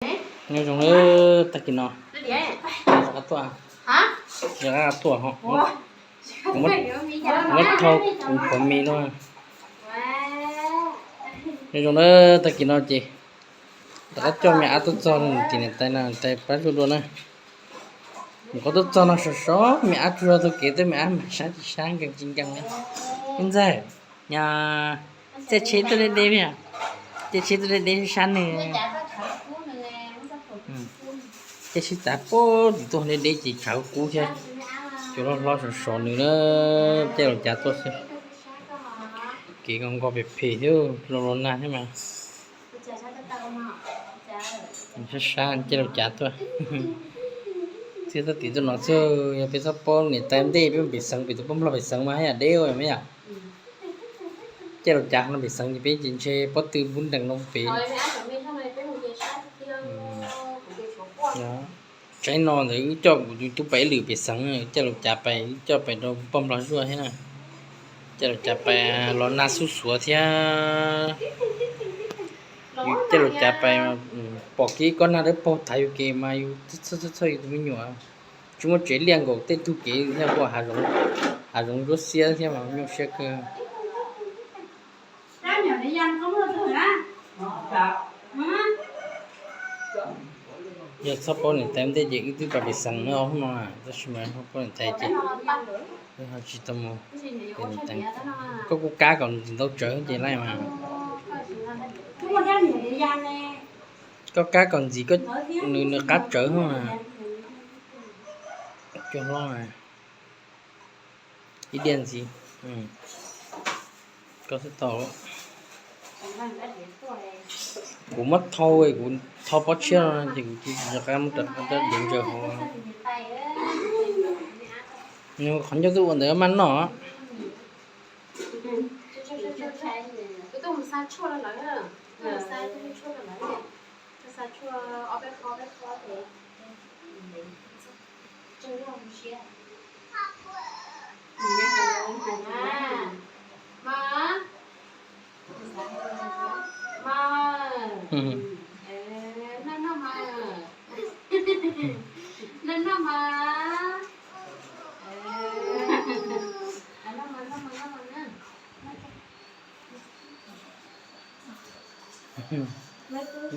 Nyob zoo na, tag kis no rov qab tuaj, rov qab tuaj ho, kuv muab thau kuv qhuav me no. Nyob zoo na, tag kis no ces rov qab coj me ab tuaj txog tim niam tais no, niam tais pab zuaj dua na. Mus qhov tuaj txog no sov sov me ab tsuag txog kev twb me ab mas sab tsis sab nkees tsis nkees li. Ib ntxawg, nyo, caij tsheb tuaj deb deb, caij tsheb tuaj deb deb sab nws. Caij tsheb tav pem tim tuaj deb deb ces tshav kub thiab. Cov hlob hlob sov sov nws na, caij los cav tuaj xwb. Kev nkoj nkoj phem phem thiab, los los nag thiab mas. Sab sab caij los cav tuaj. Txij tuaj tim tuaj no xwb, yog peb txhob paub niam tais ntej peb mus pem xeev, pem tus poj nplog pem xeev mas haj yam deb ua mas yom. Caij los cav no pem xeev ces peb ces ntshe pob tw npub nrees no pem. Tsaib no ntawd wb coj kuv tus tub pais ib lwm pem xeev, caij los cav pais wb coj pais rau poj nplog zuaj thiab na. Caij los cav pais los nag xub xuav thiab. Yus caij los cav pais pom kev kob nag dawb paug thav yus kev mas yus txhawj txhawj yus tus me nyuam. Tsis muaj tsev liaj nkaus tej tug kev thiab, hav zoov ntsuab xiab thiab mas nyuaj siab kawg. Yog txhob paub niam tais ntej ces wb twb pais pem xeev na, hnub no tab sis mas txhob paub niam tais ces wb ho tsis tau mus pem niam tais. Koj kuj kab kom ntxim ntau tsawv ces laj mas. Koj kab kom ntxim nws nws qab tsawv mas. Cua hlob mas ib diav ntxiv. Koj xub tau. Kuv muab thau, kuv thau pob tshiab no ces kuv rov qab muab rau dev ntsaws hauv. Qhov ncauj twb ua ntawd maj noj.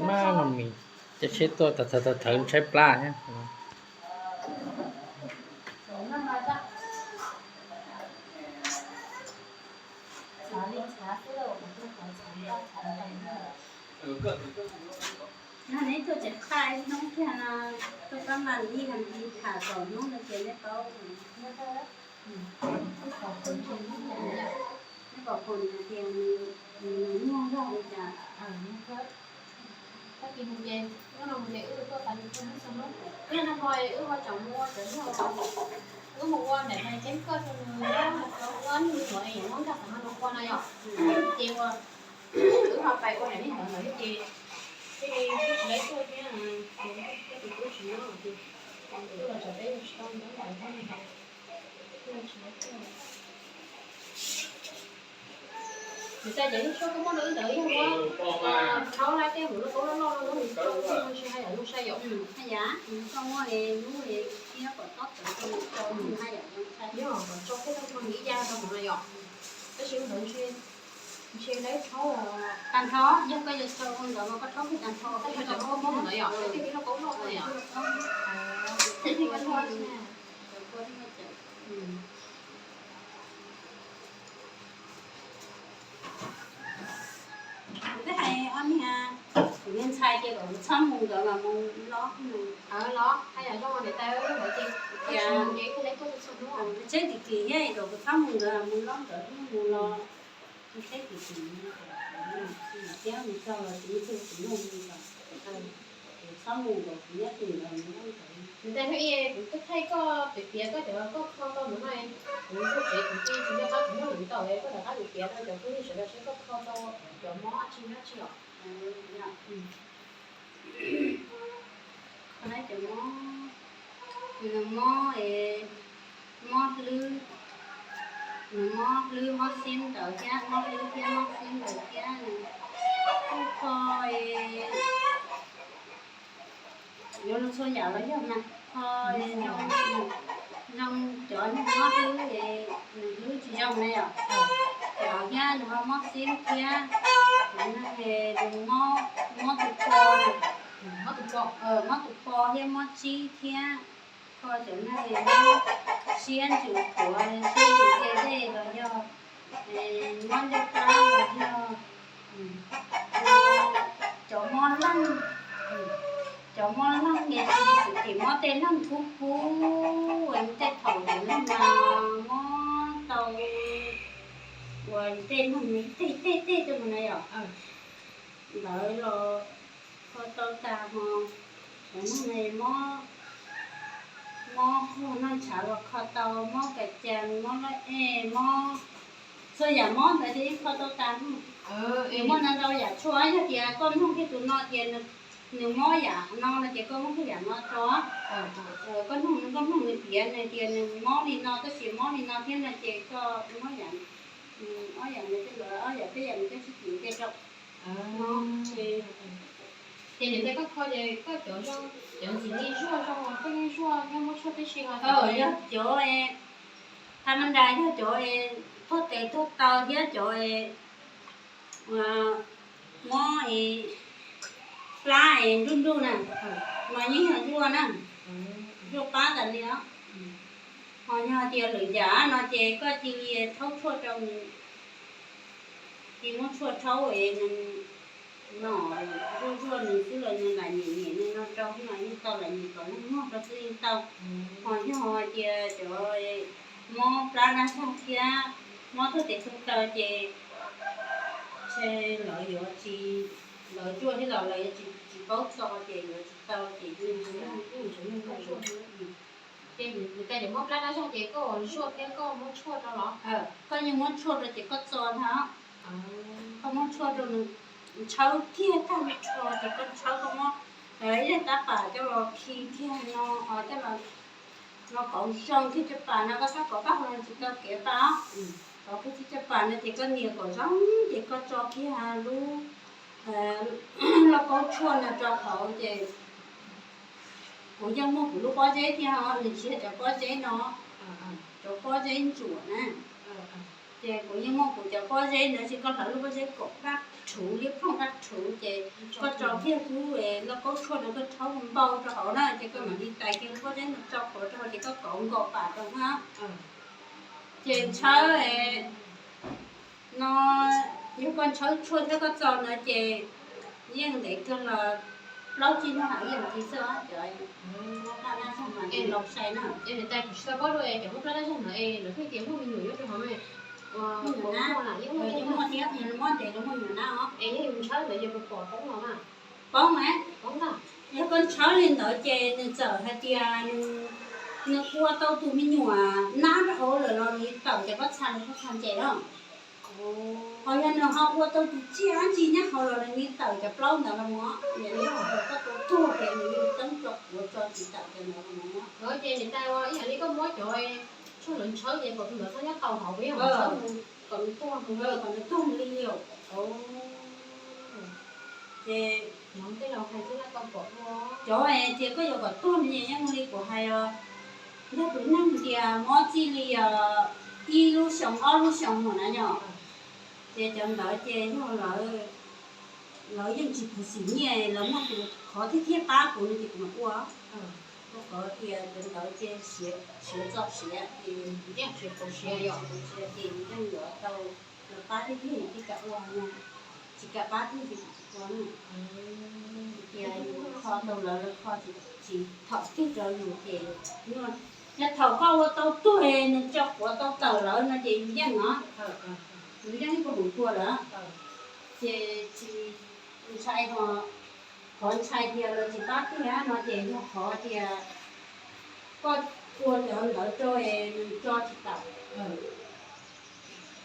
Maj no mis, caij tsheb tuaj tawv tawv ntshai plab thiab. Neb tuaj tsev qaj ib hnub thiab no, tuaj pab mas ib hais ib tham kom hnub no ces neb paub. Neb pom pom nws hais tias nws nyuaj zog li cas. Tab sis mus ces hnub no mus ces wb tuaj tas nws tuaj hnub txog hnub. Ib hnub no wb ho tseem mus ua cov nyuag, wb mus ua ntawm hais ceeb koj rau nws, ua nws nyuam es muab nkag xav no ua no yom. Ces ua, wb ho pais ua daim li ntawd lawm thiab ces thiaj li tsis lawv tuaj thiab, ces tus tub tsis nyob ces wb los tsev peb tsis tau nyob ntawd thiab. Nws txais cov yeeb tshuaj koj muab rau wb ntawd yog muab rhaub lab tej hauv lub kaub loj loj no, nws tsis haj yam zoo sai yom. Haj yam, nws txoj muaj es lub es thiab kom tob tawv rau nws tau nws haj yam zoo sai. Yog kom tso kiag tau nws ib yam rau hauv no yom. Tab sis ua ntawd ntshe, ntshe lawv rhaub tag nrho, yog koj yuav tso ua ntawd mas koj rhaub kiag tag nrho, koj tso rau koj muab ntawd yom, koj tib lub kaub loj no yom. Kuv twb hais ob niag, kuv niag ntxhais ces kom kuv txhob mus nkawd mas mus los. Los haj yam zoo niam tais ntawd ces, ces kuv tsheb kim kim thiab kom kuv txhob mus nkawd mus los, nkawd mus los. Kuv tsheb kim kim thiab mus txog los tsis muaj tug tsis muaj mus los. Kuv txhob mus nkawd, kuv nyob tim nkawd mus los nkawd. Niam tais, kuv twb thaij koj piav piav koj cov koj kho tau ntawd no, kuv tuaj tsev kuv cia kuv nco qab kuv nyob hauv ntawd, koj rov qab piav rau cov phooj ywg sawv daws seb koj kho tau cov mob dab tsi dab tsi os. Kho tau cov mob, nws mob, mob hlwb, nws mob hlwb mob siab ntawd thiab, mob hlwb thiab mob siab ntawd thiab, kuj kho Yuav luag txhua yam los yog mas, ho zoo cov neeg mob hlwb, nws hlwb tsis zoo na yom, cov thiab nws ho mob xiab thiab, cov neeg mob, mob tus po, mob tus po thiab mob tsib thiab, ho cov neeg mob siab ntsws qhuav, siab ntsws ce dej los yog mob ncauj plab los yog cov mob leeg, cov mob leeg es xwm tim mob tej leeg kub kub, uas tej thaum cov neeg mas mob tau, uas tej neeg tej tej tej tej mus na yom, ntawd los kho tau tas ho, cov neeg mob, mob qog noj ntshav los kho tau, mob kas cas, mob laj ej, mob txhua yam mob ntawd ces yeej kho tau tas. Nws muaj ntau ntau yam tshuaj, yog tias koj mloog kiag tus no tias nws mob yam no no ces koj muab kiag yam no rau. Koj mloog, koj mloog nws piav nws tias nws mob li no tab sis mob li no thiab no ces koj muab yam, ob yam no, ob yam peb yam no coj sib twv cia rau. Ces niam tais koj kho ces koj cov, cov ntxim li zuaj zoo, koj yeej zuaj nyob muab tshuaj tib si los? Yog cov tha ma nra, yog cov tuag tes tuag taw thiab cov mob plab es nruj nruj na, mas yeej yog zuaj na, zuaj pab tas li os. Ho yog tias lwm yam no ces koj cia li rhaub tshuaj rau nws, cia muab tshuaj rhaub es nws no, zuaj zuaj nws xwb los nws lam nyem nyem nws no rau no yeej tau, lam nyem kom nws muag rau xwb yeej tau. Ho yog tias cov mob plab nab zog thiab mob tuag tes tuag taw ces ntshe lawv yuav tsis, lawv zuaj thiab los lawv yuav tsis paub txo ces yuav tsis tau ces yeej tsis tau. Ces niam tais, cov mob plab nab zog ces koj zuaj thiab koj muab tshuaj rau los? Koj yeej muab tshuaj rau ces koj txo ntag. Koj muab tshuaj rau nws ntshawb kiag tag nrho ces koj ntshawb, koj muab ib daim tab pam coj los khi kiag no, coj los kauv zoo kiag caj pas no, koj xav kauv pab hauv no tsis tau kev pab. Kauv kiag caj pas no ces koj nias kom zoo ces koj tso kiag lub lauj kaub tshuaj no rau hauv ces kuv yeej muaj kuv lub pob zeb thiab, nws tsis yog cov pob zeb no, cov pob zeb ntsuam na. Ces kuv yeej muaj kuv cov pob zeb ntawd ces koj hlawv lub pob zeb kom daj rhuv, liab ploog daj rhuv ces koj tso kiag lub lauj kaub tshuaj no koj rhaub npau rau hauv na ces koj mam li tais kiag lub pob zeb no tso qhuav rau hauv ces koj kauv nkaus pam rau na. Ces ntshawb no, yog koj ntshawb tshuaj thiab koj txo no ces yeej ntev kawg los plaub tsib hnub hais yeej tiv xwb os. Cov mob plab nab zog mas los sai na. Tsis tau paub dua cov mob plab nab zog ntawd es lawv thiaj tias muaj me nyuam nyob rau hauv no. Muaj nyuam nab, muaj thiab, muaj ntev los muaj nyuam nab os. Es yog yus ntshawb ntawd yog puas pom poob los mas? Poob na. Yog koj ntshawb li ntawd ces nws txawm hais tias nws ua tau tus me nyuam nab rau hauv lawm los nws tawm cov pob txha, pob txha ntses na. Ho yog nws ho ua tau tus tsiaj dab tsi nyob hauv los nws tawm cov plaub ntawd los mus, nws yog koj tua tuag ces nws yeej teeb tso quav tso tsis tawm cov ntawd los mus. Ces niam tais, ib yam li koj muab cov tshuaj ntawd ntshawb ces kom tus ntawd txhob nyob tau hauv, yog kom nws tuag mus, kom nws tuag mus li os. Ces cov tias koj yuav kom tuag me nyuam yeej li kuv hais os, yog tus neeg tias mob txij li os ib lub xyoo ob lub xyoo mus na yom, ces cov ntawd ces yog lawv yeej tsis khuv xim nyiaj, lawv muaj tus qhov thiab thiab pab kuv no ces kuv mam ua. Rau qhov tias cov ntawd ces siav txoj siav ces, siav ces yeej yuav tau lawv pab thiab thiab ces thiaj kam ua, tsis kam pab thiab ces kuv tsis ua na. Tias yus kho tau lawv, lawv kho tsis, tsis thaum twg rau yus ces, yog thaum koj ua tau tuag nws tso quav tau tawm lawm no ces yus yeej no, yus yeej ib puas hmoov tuag lawm. Ces tsis ntshai ho, qhov ntshai tias lawv tsis pab tiag no ces yog qhov tias koj ua cov ntawd rau es nws tso tsis tawm,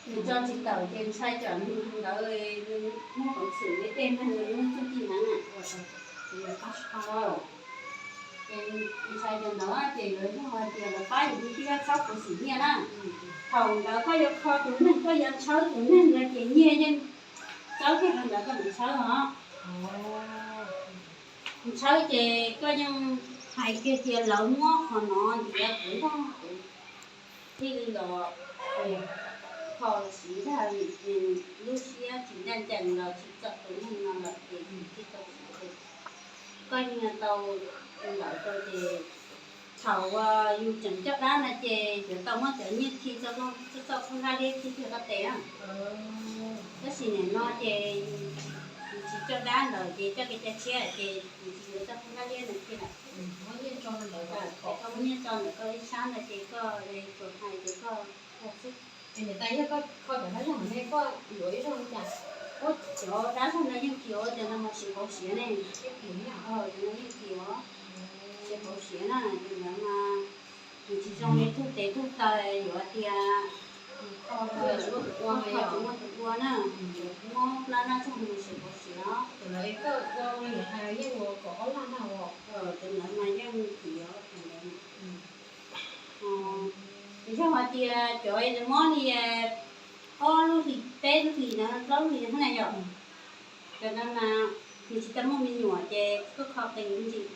nws tso tsis tawm ces ntshai tsam nws ntawd nws muaj peev xwm li tej neeg nws muaj txuj ci heev na. Ces ntshai cov ntawd ces yuav yog hais tias lawv pab yus thiab txhob khuv xim nyiaj na. Thaum ntawd koj yuav kho tus neeg, koj yuav ntshawb tus neeg no ces nyiaj yeej txawb kiag rau ntawd koj mam ntshawb os. Tshawb ces koj yeej hais kiag tias lawv muab qhov no ntiav kuv ntag, kuv thiaj li los kho los siv ntag, lub siab tsis ncaj ncees los tsis txawj tus neeg no lawm ces thiaj tau siv. Koj yeej tau ntawd rau ces thaum uas yus tseem coj dab no ces yuav tau muab cov nyiaj khi rau koj, koj txoj khaub hlab liab khi rau koj tes na. Tab sis nim no ces yus tsis coj dab ntawd ces coj kev cai tshiab ces yus tsis yuav txoj khaub hlab liab ntawd khi lawm. Koj muab nyiaj tso ntawm koj ib sab ntawd ces koj tsuas hais ces koj ua xwb. Niam tais, yog koj kho cov dab zog ntawd ne koj yuav ib zog li cas? Ua cov dab zog ntawd yeej khiav, cov ntawd mas siav pauv siav ne. Cov ntawd yeej khiav, siav pauv siav na, cov ntawd mas nws tsis zoo li tug tes tug taw yuav tias kho tsis muaj tus ua na, mob plab dab zog nws siav pauv siav. Cov ntawd mas yeej khiav. Yog hais tias cov mob li ob lub hlis peb lub hlis no plaub lub hlis no na yom, cov ntawd mas nws tsis tau muaj me nyuam ces koj kho qis me ntsis.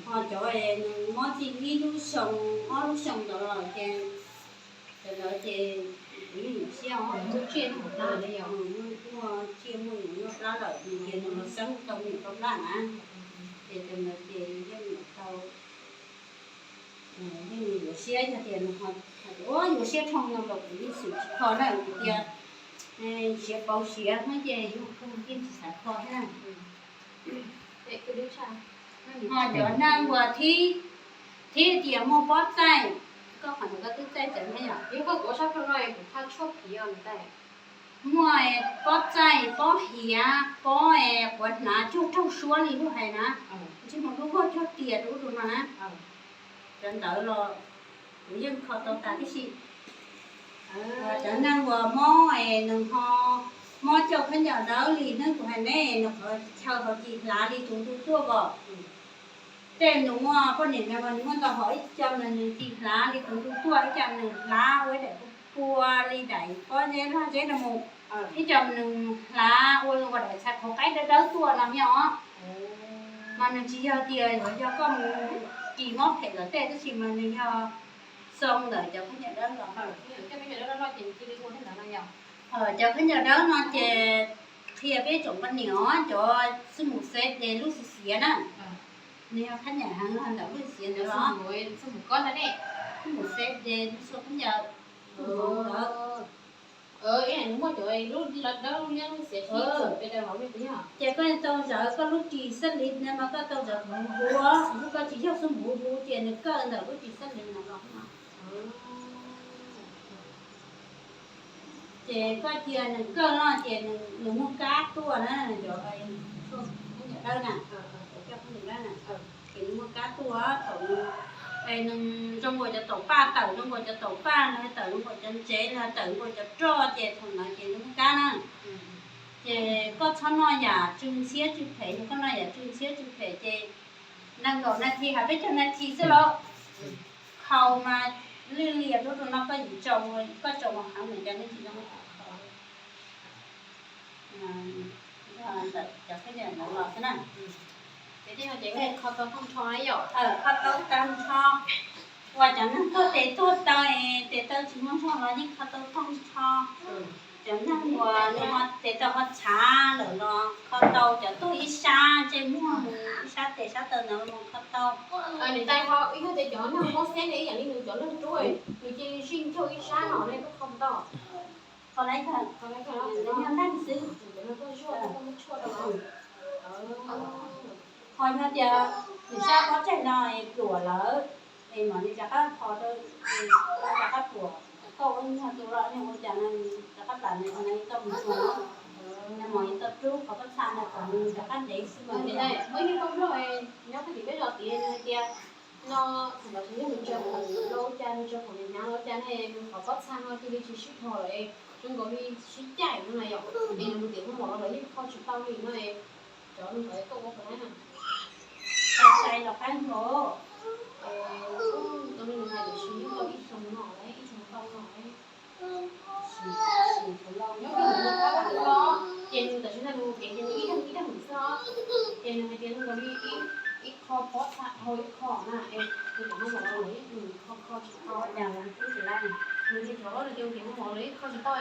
Ho cov nws mob txij ib lub xyoo ob lub xyoo ntawd los ces cov ntawd ces kuv yeej yuav siab os. Muaj tsiaj muaj nyuam nyuaj plab lawm ces nws los xeeb tau me nyuam rau plab na, ces cov ntawd ces yeej yuav tau, yeej yuav siab. Yog tias nws ho ua yuav siab dhau no los kuv yeej xum tsis kho na, kuv tias siav pauv siav no ces yeej tsis xav kho thiab na. Ho cov neeg uas thib, thib tias muaj pob txaij, koj qhov ntawd koj twb txaij tawm ne yom. Muaj pob txaij, pob hiav, pob quav hnav cuag raug suab li luag hais na, ntsej muag dub vog cuag tias rau ub rau no na. Cov ntawd los kuv yeej kho tau tas tib si. Cov neeg uas mob es nws ho mob coj khaub ncaws dawb li hnub kuv hais ne, nws qhov chaw ho tsis hlav li tus ntu tuaj os. Tej nws muaj poj niam no mas nws muaj ntau hom ib co mas nws tsis hlav li tus ntu tuaj, ib co nws hlav ua ib daim pua li daim pob zeb laj zeb no mus, ib co nws hlav ua zoo ua daim txhais qhauv qaib dawb dawb tuaj no thiab os. Mas nws tsis yog tias yuav yog koj mus kis mob phem lawm tej, tab sis mas nws yog xoo ntawm cov khaub ncaws dawb los. Cov khaub ncaws dawb no ces qhia peb tsoom poj niam os, cov xub mus xeb de lub xiav xiav na, nws yog khaub ncaws heev los ntawm lub xiav ntawd los. Xub mus xeb de lub xub khaub ncaws. Ces koj tau zawv koj lub ris xab liv na mas koj tau zawv huv huv, koj tsis yog xub mus huv huv ces nws kawj ntawm lub ris xab liv no los. Ces koj cia nws kawj no ces nws muaj kab tuaj na, cov khaub ncaws dawb na, cov khaub ncaws dawb na, ces nws muaj kab tuaj thaum nws zoo nkaus cov taum paj, tawm zoo nkaus cov taum paj no, tawm zoo nkaus cov ntsev no, tawm nkaus cov roj ces thaum ntawd ces nws muaj kab na. Ces koj txhob noj yam tsw ntxhiab tsw phem, yog koj noj yam tsw ntxhiab tsw phem ces nees nkaum nas this hais peb caug nas this xwb los khaus mas lwj lias rau rau no koj yim tsaus, koj tsaus mus heev lawm ces nej tsis zoo khaus. Ntawm cov khaub ncaws ntawd los xwb na. Kho tau tag nrho, ua cov neeg tuag tes tuag taw, tes taw tsis muaj zog los yeej kho tau tag nrho. Cov neeg uas nws ho tes taw ho txhav lawm los kho tau, cov tuag ib sab ntsej muag mus ib sab tes sab taw ntawd los kho tau. Niam tais, ho yog tias cov neeg mob xeb ne ib yam li nws cov neeg rub, nws cia li zij ncauj ib sab no ne koj kho tau? Kho lawm, nws yog neeg xwb. Ho yog tias nws sab pob tsaig no pluam lawm, es mam li rov qab kho rau, rov qab pluam. Koj ua nyuag tus los nyuag ua cas no rov qab plam nws tau mus txog, nws mam li tau rub qhov pob txha ntawd kom nws rov qab ntev xwb mas. Muaj ib tug poj nplog nyob puag tim peb zos tid nws hais tias no, thaum ntawd yog nws tsaws khoom los ua cas, nws tsaws khoom hnyav los ua cas ne, nws qhov pob txha no cia li tsis sib dhos lawm, zoo nkaus li sib caij no na yom. Es nws mus tim Hmoob Mos los lawv yeej kho tsis tau li no. Cov ntawd koj ua puas laib na? Sai sai los qab nkaus. Tau li nws hais tiam sis yeej tau ib xyoo no lawm, ib xyoo tau no lawm. Nyob nws mus qab los, ces nws tam sim no nws mus kev ces nws ib leeg ib leeg xwb os. Ces nws hais tias zoo nkaus li ib Ib qho pob tag hau ib qho na, es nws cov hau mov los ib nus kho kho tsis tau, cas nws twb tsis laib. Nws tias cov hau los ces nws cov hau mov los ib qho tsis tau,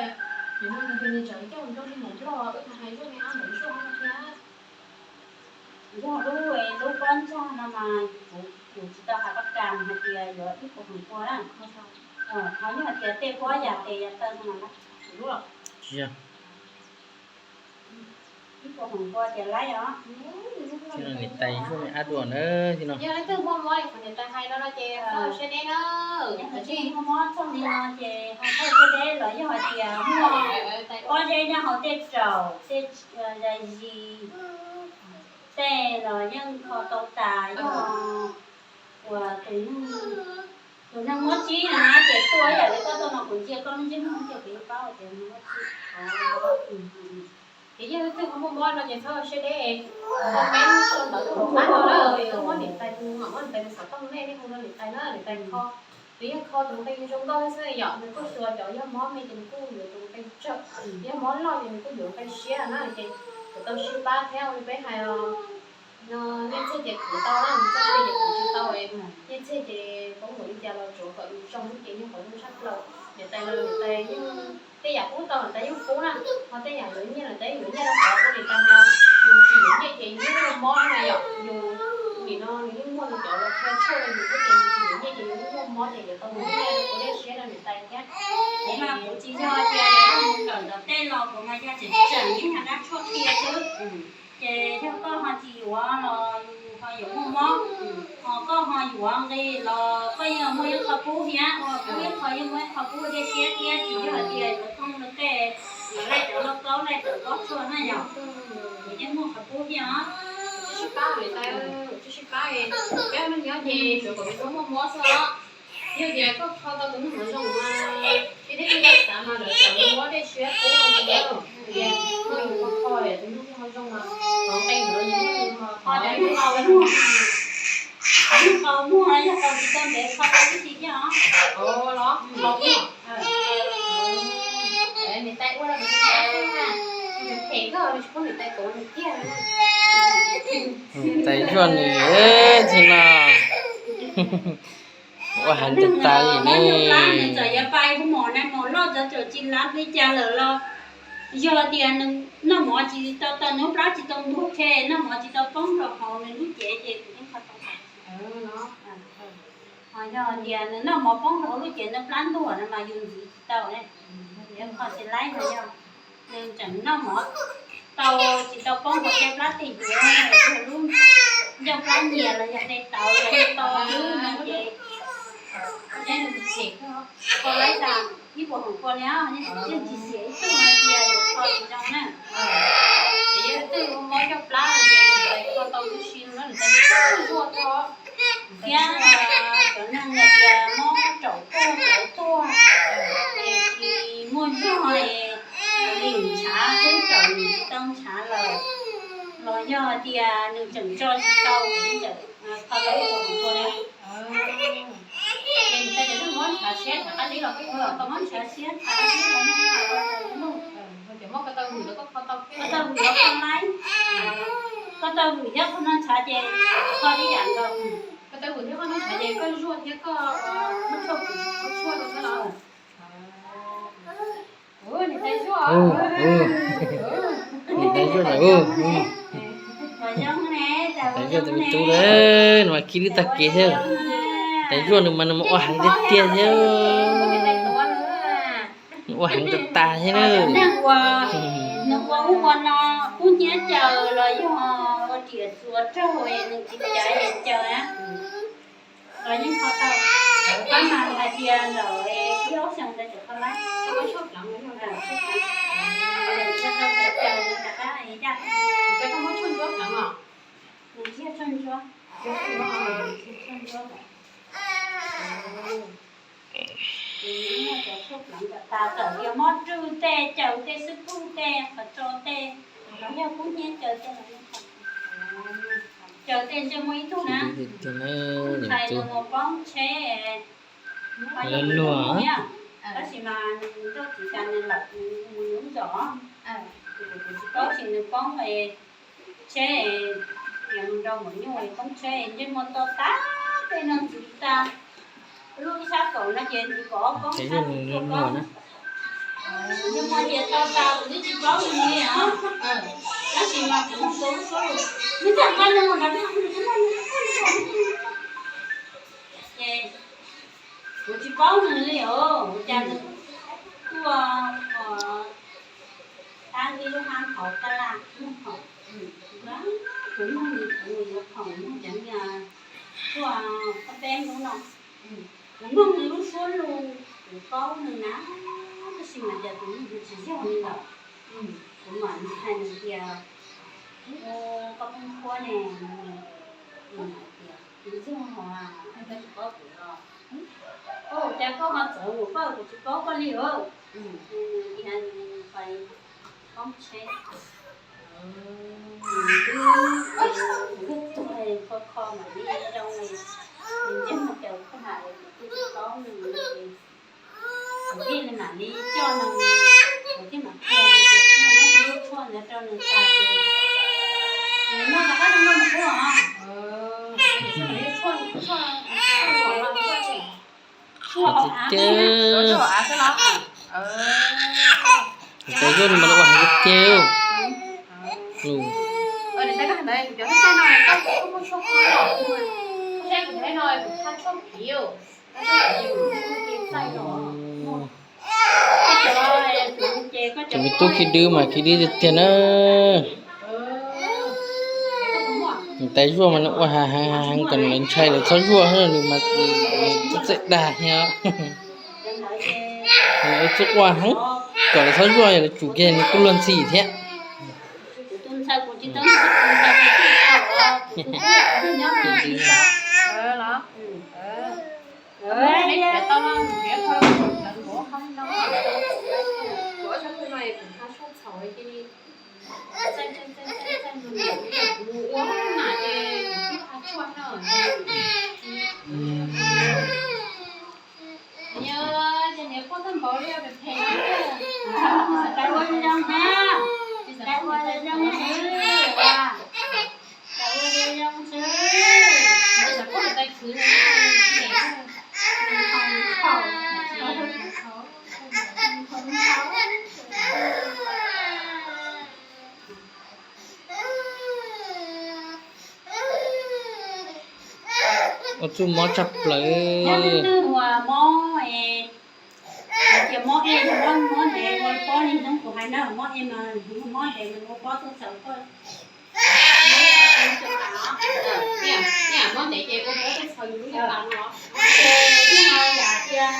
nws no nws tias nws tseem coj mus nrog li mus nrog wb hais nrog li ab ntawm nrog no thiab. Yog lub, lub pob ntsag no mas kuv, kuv tsis tau hais pab kas hais tias yuav ib puas feem pua na. Qhov yog hais tias tej pob yam tes yam taw no mas ib puas feem pua tias laib os. Niam tais zuaj me ab dua na, no. Yog leej twg muaj mob li qhov niam tais hais no no ces thauj siab deb na. Yog leej twg muaj mob txog li no ces ho thauj siab deb los yog hais tias muaj pob zeb nyob hauv tej raum tej zais zis tej los yeej kho tau tas, yog uas tus neeg muab tsib no na ces tuaj ib yam li koj tuaj no kuv ntsia koj lub ntsej muag ces kuv yeej paub tias nws muab tsib. Ces yog leej twg ho muaj mob no ces txhob siab deb, ho peb sau ntawv rau hauv qab no na, yog muab niam tais tus, muab niam tais tus xov tooj nej, nej hu rau niam tais na, niam tais kho. Nws yeej kho tus nqi zoo nkauj xwb yom, nws kuj xyuas cov yog mob me ces nws kuj yuav tus nqi tsawg, yog mob loj ces nws kuj yuav nqi siab na, ces kuv tau sib pab thiab ua li peb hais os. No nyiaj txiag ces kuv tau na, nws txoj sia ces kuv tsis tau, nyiaj txiag ces poob npaum li cas los tsuav kom yus zoo ces yeej qhov zoo tshaj plaws. Niam tais los niam tais yeej, tej yam pub tau niam tais yeej pub na, ho tej yam yuav nyiaj niam tais yuav nyiaj rau qhov ua niam tais hais, yus tsis yuav nyiaj ces yus yeej muaj mob na yom, yus nim no nws yeej muaj nws cov los qhia tshuaj rau yus thiab ces yus tsis yuav nyiaj ces yus yeej muaj mob ces yuav tau muab nyiaj rau kuv dej siab rau niam tais thiab. Kuv mas kuv tsis yog tias yog mus kawm ntawm tej los kuv mas yog tseem tseem ib nyuag dab tshuaj qhia xwb. Ces yog koj ho tsis yuav los yus ho yuav muaj mob, ho koj ho yuav nqi los koj yeej muaj ib qho pub thiab, pub ib qho yeej muaj ib qho pub dej siab thiab, tsis yog hais tias yuav thooj rau tej, yuav laij cov lauj kaub laij cov kaub tshuaj na yom. Kuv yeej muaj qhov pub thiab os. Tsis sib pab niam tais, tsis sib pab, peb neej nyob ces tsuas kom tsis tau muaj mob xwb os. Yog tias koj kho tau tus neeg mov zoo mas, ib tib tug xav mas lawv cov muab dej siab pub tias kho yus kho kho tus neeg thiaj ho zoo mas, qhov nqi ntawd yus muaj yus ho qhov yus qau muag, yus qau muag yog qau tsis tau ntev kho tau ib txhis thiab os. Niam tais ua rau niam tais phem kawg, tsis pub niam tais tuav nws kiag. Niam tais zuaj nws tsis no. Ua heev tas tas li ne. Nws txawm yuav pais hu mom na, mom loj txawm tsis lav li cas lawm los yog tias nws noj mov tsis tau, tau nws plab tsis tau ntuag, noj mov tsis tau poob rau hauv nws lub cev ces kuv yeej kho tau. Ho yog tias nws noj mov poob rau hauv lub cev nws plab ntuag no mas yus ntxiv tsis tau ne. Yog kho tsis laib no yog nws tseem noj mov tau tsis tau poob rau tej plab tej yuav, lub ncauj plab nyias los yog tej tawv los yog to lub no ces kho laib tas ib puas feem pua li, yeej tsis xiam ib tug hais tias yuav kho tsis zoo na. Ces yog twg mob ncauj plab no ces kho tau tib si no na, nws tab zuaj tau. Thiab cov neeg hais tias mob raum tuag plawv tuag, es tsis muaj zog es lim ntshav xwb, raum lim tsis tau ntshav lawm, los yog hais tias nws tseem tso tsis tau, kho tau ib puas feem pua li. Ces nws tab cov neeg mob ntshav siab ntshav qab zib los kho tau, mob ntshav siab ntshav qab zib los yeej kho tau. Cov mob ko taw vwm los koj kho tau, ko taw vwm los kho laib, ko taw vwm thiab qhov no ntshav ces kho ib yam nkaus. Ko taw vwm thiab qhov no ntshav ces koj zuaj thiab koj muab tshuaj, muab tshuaj rau xwb los. Niam tais zuaj, niam tais zuaj, niam tais zuaj tus me tub, nws mas khib lwb tag kev thiab. Tais zuaj nws mas nws mas ua heev tiag tiag thiab. Nws ua heev tas tas thiab na. Neeg uas nws ua ub ua no kub hnyiab caws los yog ua riam txuas raug nws tsis caiv caws na, los yeej kho tau. Pab mas hais tias lawm ib ob xyoos ntawd tseem kho laib. Nws tsis yog tshuaj ntsuab pleev os. Nws tsis yog tshuaj ntsuab. Tshuaj ntsuab. Ces nws muaj cov tshuaj pleev kom tas, txawm tias mob rwj tej, caws tej, xwb pug tej, qhov tso tej, los yog kub hnyiab caws tej los yeej kho. Caws tej ntsej muag ib tug na, tais nws mus poob tsheb, tab sis mas nws nrog txiv tas nws lawm, nws mus nws zos, kuv tsis paub tsis nws poob tsheb, Mus nrau maum nyuj poob tsheb, ntsej muag to tag, tej no ntxiv tag. Lub sab kaum no ces ntxiv kaum ob poob tsheb tuaj poob. Ntsej muag ces to tas kuv twb tsis paub nws li os. Tab sis mas kuv mus rau lub suab lus, nws txawm qab no mus nrad, ces kuv tsis paub nws li os, ua cas nws tuaj tab ib lub hab hauv tab laj mug hauv. Kuv mloog nws, kuv mus yuav khoom mloog cov niag tuaj pab peb hnub no, kuv mloog nws lub suab lus, kuv paub nws na, tab sis mas cas kuv mloog nws tsis yog li lawm. Kuv mam hais nws tias, koj pheej qhuab ne, nws hais tias kuv yog os, koj tsis paub kuv los. Ua cas koj ho txawv mus koj, kuv tsis paub koj li os. Nws tias nws pais poob tsheb, nws twb tuag kho kho mam li zoo li, nws ntsej muag caum koj mam li, kuv twb tsis paub nws li. Kuv thiaj li mam li coj nws, kuv thiaj mam qhia nws tias muab lub tshuaj ntawd rau nws tas ces nws noj rov qab zoo nkauj mus qub os. Tiag tiag. Tais Zuaj no mas lawv ua heev tiag tiag. Cov me tub khi dwb mas khi dwb tiag tiag na. Tais Zuaj mas nws ua heev heev kom lawv ntshai lawv txhob zuaj, nws mas nws txawj txawj dag thiab. Nws txawj ua heev kom lawv txhob zuaj, yog lawv tsum kiag nws kuj luag ntxhi thiab. Ua txuj mob tshaj plaws. Yog leej twg uas mob es, hais tias mob ej, mob mob ntev ua pob li hnub kuv hais na, mob ej mas mob ntev mas ua pob tuaj txaus koj. Mob ntev ces ua pob tuaj txaus yus lub yam no. Ces yog yam tias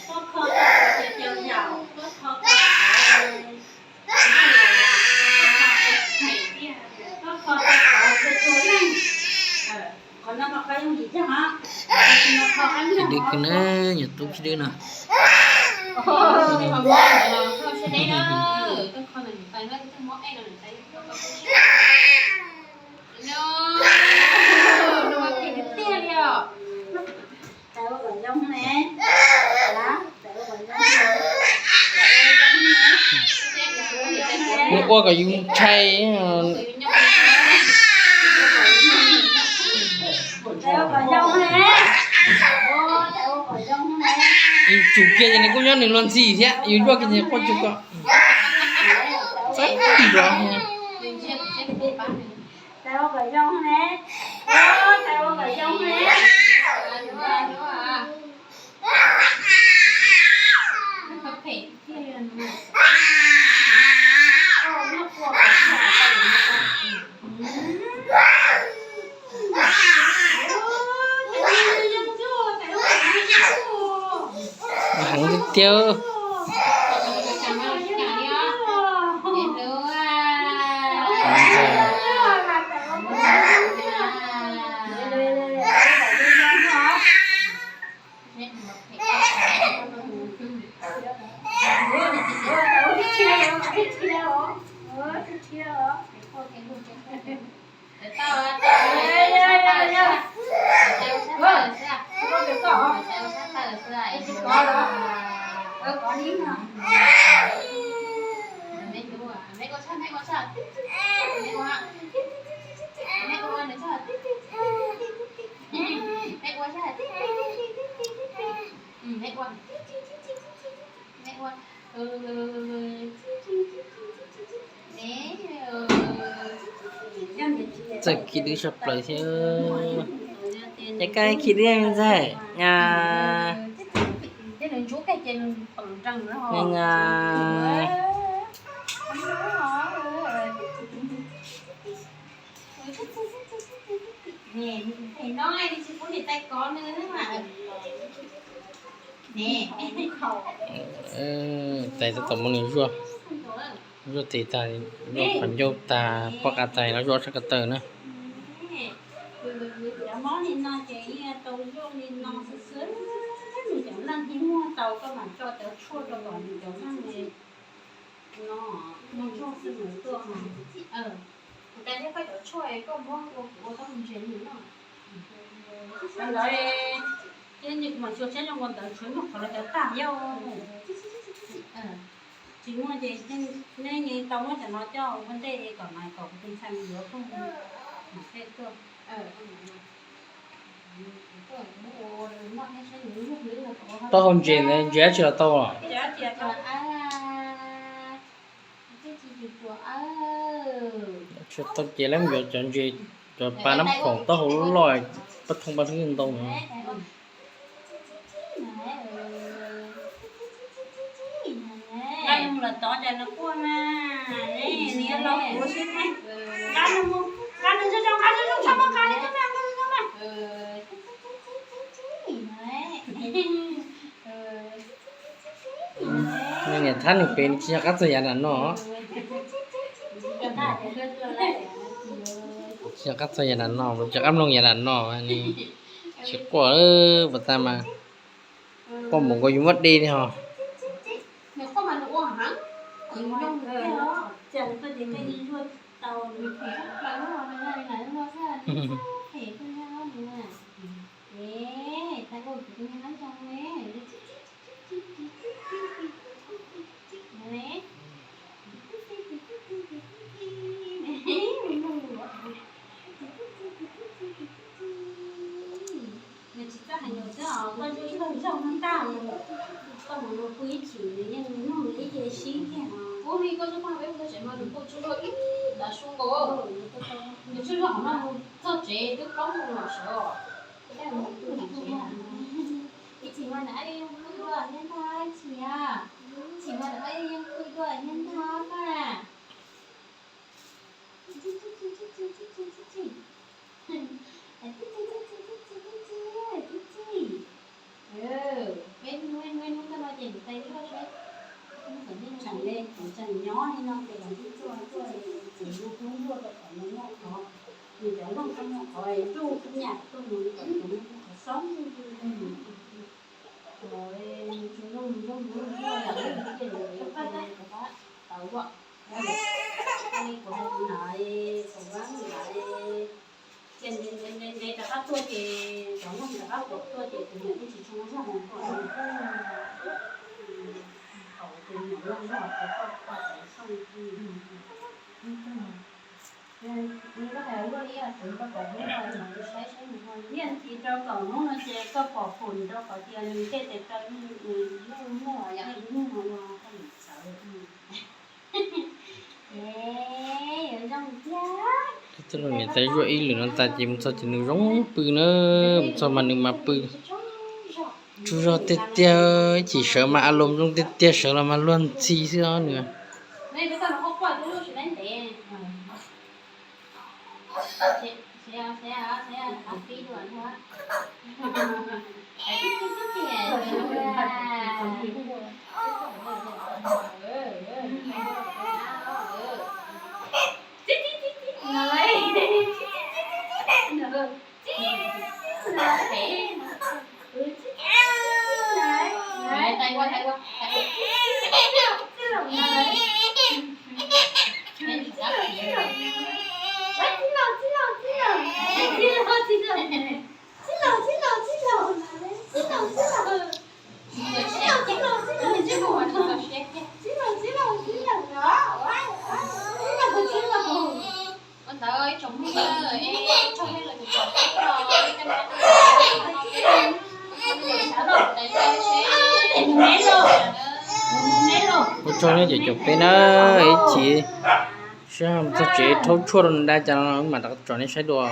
koj kho tau cov caum yaum, koj kho tau koj kho tau qhov txhua leej, qhov no mas kho yooj yim thiab os. Khi dwb kawg na, nyuam tub khi dwb no. Nws ua kom yus ntshai. Yus tsum kiag ces nws kuj nyob nws luag ntxhi thiab, yus zuaj kiag ces quaj tsuj kom txawb nrov. Heev tiag tiag. Txawj khi dwb saj plaws thiab. Ces koj khi dwb ntxaij na. Nga. Tais tab tom muab nws zuaj, zuaj tes tag, zuaj qhov ncauj tag, poj qa tais los zuaj sab ko taw na. Ntawd, mas xyuas saib zoo ua ntawd tshuav nyuag qhov los cov tag yog. Tsis muaj ces nej tau muab cov no coj ua ntej kom mas kom kuv tus ntxhais mus yuav koog mam tej tuaj. Taub hau ntses ntawd ntses dab tsi los tau? Tsis tau ces lawv mus yuav cov ntses, cov pa nab khoom taub hau loj loj, paj thooj paj hlwb ntau no. Nws niam thab nws pem nws tsis nco qab txog yav nram no. Tsis nco qab txog yav nram no, tsis nco qab mloog yav nram no, tsis quaj puas tag mas. Quaj mus nkaus yus muab de li ho. Nws tsis txawj hais lus xwb os, koj zuaj ib zaug no tag, koj mus pw ib chim nws yeej nug nws ib ce sib kiag. Ub, li koj zuaj tag peb mus tsev mas nws kuj tsuj zuaj ib ntav su nkaus. Nws tsuj zuaj qhov no mus txog tsev twb plaub moos los sawv os. Ib chim mas nws yeej pw dua thiab ntag, ib chim, ib chim mas nws yeej pw dua thiab ntag koj na. Peb hnub hnub hnub koj no ces kuv tais zuaj seb, hnub kom nej tseem le, kom tseem nyob li no ces kom nej tuaj tuaj, kuv hu hnub ntuaj rau kom nws muaj qhov, nws cov loog tau muaj qhov ntuj nyam tuaj mus kom nws muaj qhov xob ntuj ntuj ntuj mus. Nws tsis loog ntuj ntuj ntuj los ntuj cia nws kuv qab tau ua, kuv hais kuv na, kuv ua na, ces ntev ntev rov qab tuaj ces cov loog rov qab pom tuaj ces tus niam twb tsis tshua zog mus tuaj. Thaum tus niam loj zog ces koj koj tau soj. Niaj hnub rau kaum hnub no ces koj pom pum rau qhov tias nws tej tes taw nws lub muag yam li nyuj no no koj nim txawv. Tij laug niam tais zuaj ib lwm no tas ces mus txog ces nws zoo pw na, mus txog mas nws mas pw. Tsaug zog tiag tiag, ib chim sawv mas a loos zoo tiag tiag, sawv los mas luag ntxhi xwb os nws. Ua tsaug nej cov caum peb na, ib chim Sib ho txog tsev rhaub tshuaj rau nws da cas no mam rov tsom nej saib dua.